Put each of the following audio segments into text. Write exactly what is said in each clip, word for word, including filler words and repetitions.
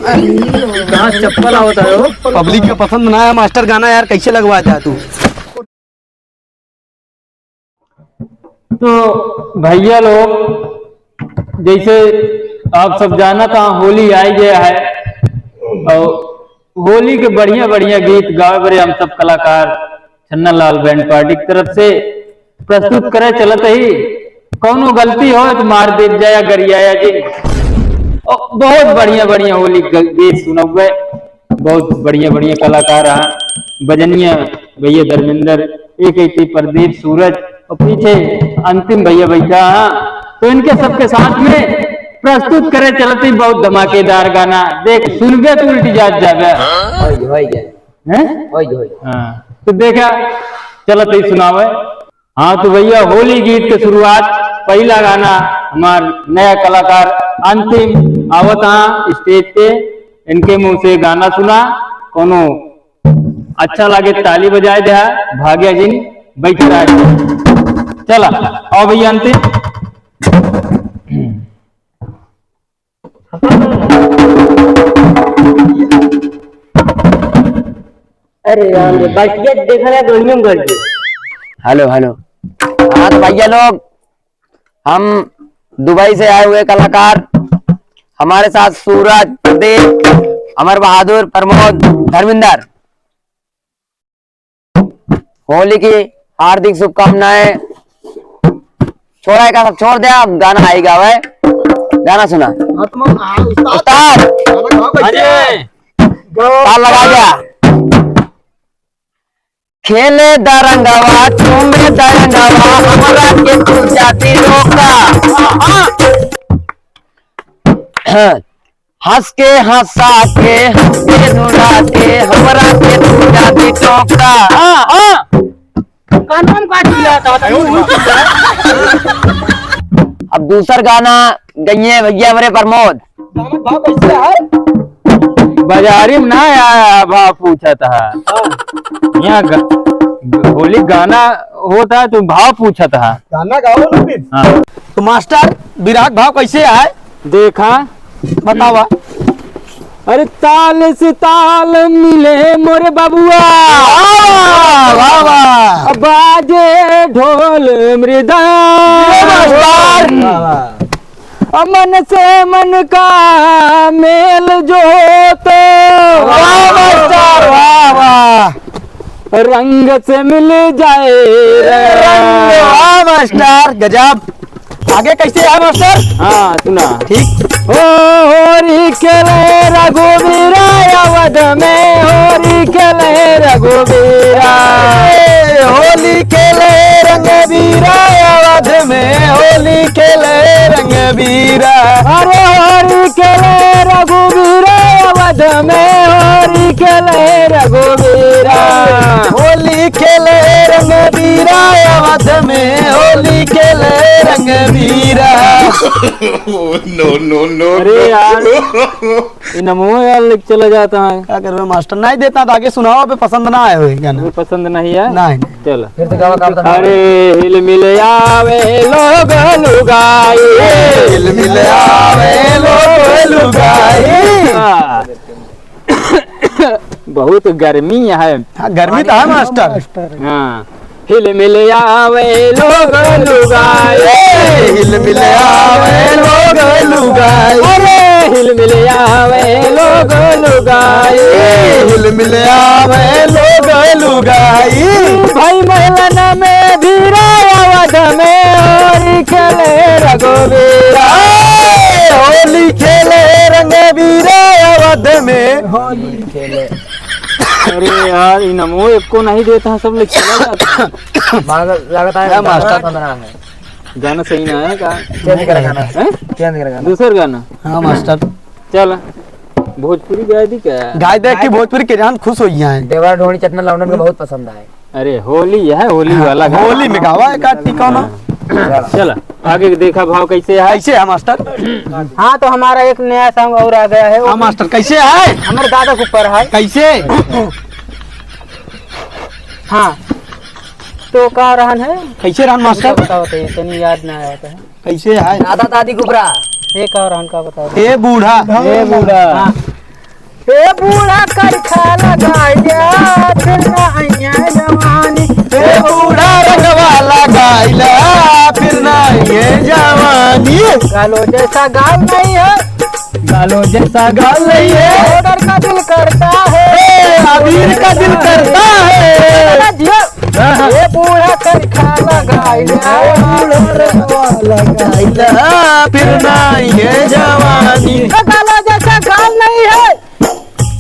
कहाँ चप्पल आवत है हो? पब्लिक के पसंद ना है मास्टर गाना यार, कैसे लगवा दे तू? तो भैया लोग, जैसे आप सब जानत हैं, होली आई गया है और होली के बढ़िया बढ़िया गीत गावे बरे हम सब कलाकार छन्ना लाल बैंड पार्टी की तरफ से प्रस्तुत करे चलत ही। कौनो गलती हो तो मार दे जाया गरियाया जी। और बहुत बढ़िया बढ़िया होली ग-, गीत सुनौबे। बहुत बढ़िया बढ़िया कलाकार हैं, बजनिया भैया धर्मेंद्र, एक एक थी प्रदीप सूरज और पीछे अंतिम भैया बैठा हैं। तो इनके सबके साथ में प्रस्तुत करे चलत ही बहुत धमाकेदार गाना। देख सुनबे तो उल्टी जात जाबे। होई, होई गया। हैं? होई, होई। हाँ, तो देखा, चलत ही सुनावे। हाँ, तो भैया, होली गीत के शुरुआत, पहला गाना हमार नया कलाकार अंतिम आवत हाँ स्टेज पे, इनके मुंह से गाना सुना, कोनो अच्छा लागे ताली बजाए दे, भाग्या जी बैठ रहा है। चला, आओ भैया अंतिम। अरे राम रे, बस ये देख रहा है, दोनों में गलती। हेलो, हेलो। हाँ, तो भैया लोग, हम दुबई से आए हुए कलाकार, हमारे साथ सूरज, प्रदीप, अमर बहादुर, प्रमोद, धर्मेंद्र। होली की हार्दिक शुभकामनाएं। छोड़ा का सब छोड़ दे, अब गाना आई गावे, गाना सुना। हाँ, तो मैं, हाँ, उस्ताद। उस्ताद। गाना गाओ, हाँ जी। कैसे? गाओ। ताल लगा दिया। खेले द रंगवा, चूमे द रंगवा, हमरा के तू जाति रोका। हाँ। हंस के हंसा के, हंस के रुला के, हमरा के तू जाति टोका। हाँ, हाँ। कानून काट दिया था, तो यूं ही किया। अब दूसर गाना गइये भैया हमरे प्रमोद। दामद भाव कैसे है? बाजारी में ना आया भाव पूछत है। हाँ। यहाँ ग-, ग-, होली गाना होता है तो भाव पूछत है। गाना गाओ ना फिर। हाँ। तो मास्टर, विराट भाव कैसे है? देखा। बतावा। अरे ताल से ताल मिले मोरे बबुआ। वाह, वाह, वाह। बाजे ढोल मृदंग। ये मास्टर। वाह, वाह। और मन से मन का मेल जो हो तो वाह मास्टर, वाह, वाह। रंग से मिल जाए रंग। वाह मास्टर, गजब। आगे कैसे है मास्टर? हाँ, सुना। ठीक। ओ होरी खेले रघुवीरा अवध में, होरी खेले रघुवीरा। ए, होली खेले रंगवीरा अवध में, होली खेले रंगवीरा। अरे होरी खेले रघुवीरा अवध में, होरी खेले रघुवीरा। होली खेले रंगवीरा अवध में, होली खेले रंगवीरा। No, no, no, अरे no। यार, ये नमो यार लेके चला जाता है। का करबे मास्टर, नहीं देता तो आगे सुनाओ, अबे पसंद ना आए होई गाना। अबे पसंद नहीं है? नहीं। चल। फिर तो गावा, गावा, गावा। अरे हिल मिल आवे लोग लुगाई। हिल मिल आवे लोग लुगाई। हाँ। बहुत गर्मी है। हाँ, गर्मी तो है मास्टर। हाँ। हिल मिल आवे लोग लुगाई। हिल मिल आवे लोग लुगाई। अरे हिल मिल आवे लोग लुगाई। हिल मिल आवे लोग लुगाई। भाई महलन में भीरा अवध में होरी खेले रघुवीरा। होली खेले रंगवीरा अवध में। अरे यार, इ नमो एको नहीं देता है, सब लोग चला जाता है। मार-, लगता है क्या गाना मास्टर? पसंद ना है। गाना सही ना है का? Change करा गाना। हैं? Change करा गाना। दूसर गाना? हाँ मास्टर। चल, भोजपुरी गाय दी क्या? गाय दे कि भोजपुरी के जान खुश हो गया है। देवरा ढोनी चटना लौंडन को बहुत पसंद आए। अरे होली है, होली हाँ, वाला गाना। होली में गावा है का, ठीक है ना? हाँ। चला, आगे देखा भाव कैसे है। कैसे है मास्टर? हाँ, तो हमारा एक नया song और आ गया है। हाँ मास्टर, कैसे है? हमारे दादा के ऊपर है। कैसे? हाँ, तो का रहन है? कैसे रहन मास्टर? बताओ तो, इतनी याद ना आया था। कैसे है? दादा दादी गुबरा। ये का रहन का बताओ? ए बूढ़ा। ए बूढ़ा। हाँ। ए बूढ़ा करखा लगाइला, फिर ना अइहे जवानी। ए बूढ़ा रंगवा लगाइला, फिर ना अइहे जवानी। गालो जैसा गाल नहीं है। गालो जैसा गाल नहीं है। पाउडर का दिल करता है। ए, अबीर का दिल करता है। जियो। हाँ, हाँ। ए बूढ़ा करखा लगाइला। ए बूढ़ा रंगवा लगाइला, फिर ना अइहे जवानी। गालो जैसा गाल नहीं है।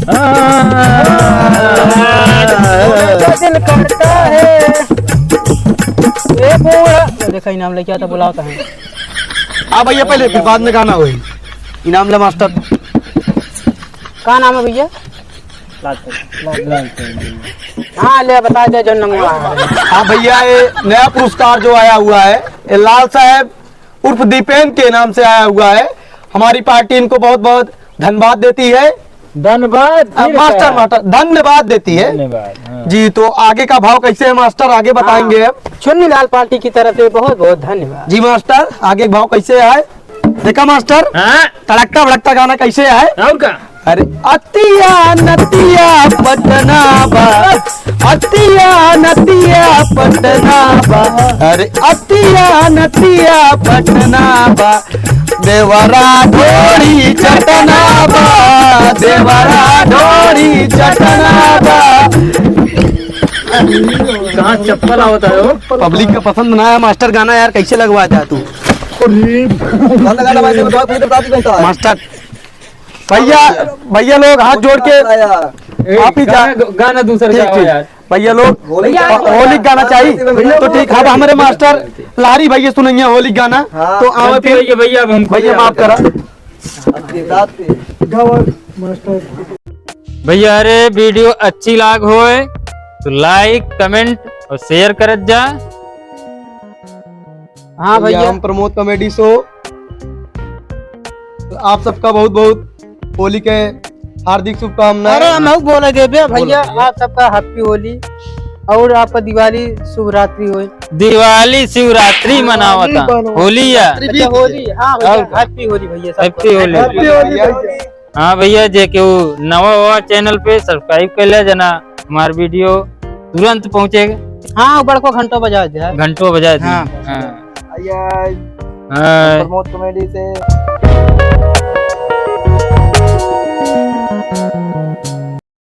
हाँ। दिल करता है। ए बूढ़ा, देखा इनाम लेके आता, बुलाओ तो है। आ भैया, पहले फिर बाद में गाना होई। इनाम ले मास्टर। का नाम है भैया? हाँ, ले बता दे जो नंगवा है। हाँ भैया, ये नया पुरस्कार जो आया हुआ है, ये लाल साहब उर्फ दीपेन के नाम से आया हुआ है। हमारी पार्टी इनको बहुत बहुत धन्यवाद देती है। धन्यवाद, अ, फिर मास्टर, क्या? मास्टर, धन्यवाद देती है। धन्यवाद, हाँ। जी, तो आगे का भाव कैसे है मास्टर, आगे बताएंगे हाँ। अब। चुन्नीलाल पार्टी की तरफ से बहुत बहुत धन्यवाद। जी मास्टर, आगे का भाव कैसे है? देखा मास्टर, हाँ। तड़कता भड़कता गाना कैसे है? और का? अरे अतिया नतिया पटना बा, अतिया नतिया पटना बा, अरे अतिया नतिया पटना बा, देवरा ढोरी चटना बा, देवरा ढोरी चटना बा। कहाँ चप्पल आवत है हो? पब्लिक का पसंद ना आया मास्टर गाना यार, कैसे लगवा जा तू? गाना, गाना भाई, गाना, गाना, गाना। मास्टर, भैया, भैया लोग हाथ जोड़ के ए, आप ही जा। गाना, गाना दूसरा ठीक, गाओ ठीक। यार। भैया लोग, भैया, होली गाना चाहिए। तो ठीक, अब हमारे मास्टर लारी भैया सुनेंगे होली गाना। हाँ। तो आवे गलती फिर। होई है भैया, अब हमको भैया, माफ करा। भैया, अरे वीडियो अच्छी लाग होए तो like, comment और share करत जा। हाँ भैया, भैया। हम प्रमोद कॉमेडी शो, तो आप सबका बहुत बहुत होली के हार्दिक शुभकामनाएं। अरे हम हऊ बोले देबे भैया, बोलो भैया। आप सबका हैप्पी होली और आपका दिवाली शुभ रात्रि होए। दिवाली शिवरात्रि मनावता। होली या। अच्छा, होली, हाँ भैया, और हैप्पी होली भैया सबको। हैप्पी होली। हैप्पी होली भैया। हाँ भैया, जे केहू नवा हुआ चैनल पे subscribe कर ले जना, हमार वीडियो तुरंत पहुँचे। हाँ, बड़को घंटो बजा दे। घंटो बजा दे। हाँ। हाँ। भैया, हाँ। प्रमोद कॉमेडी से।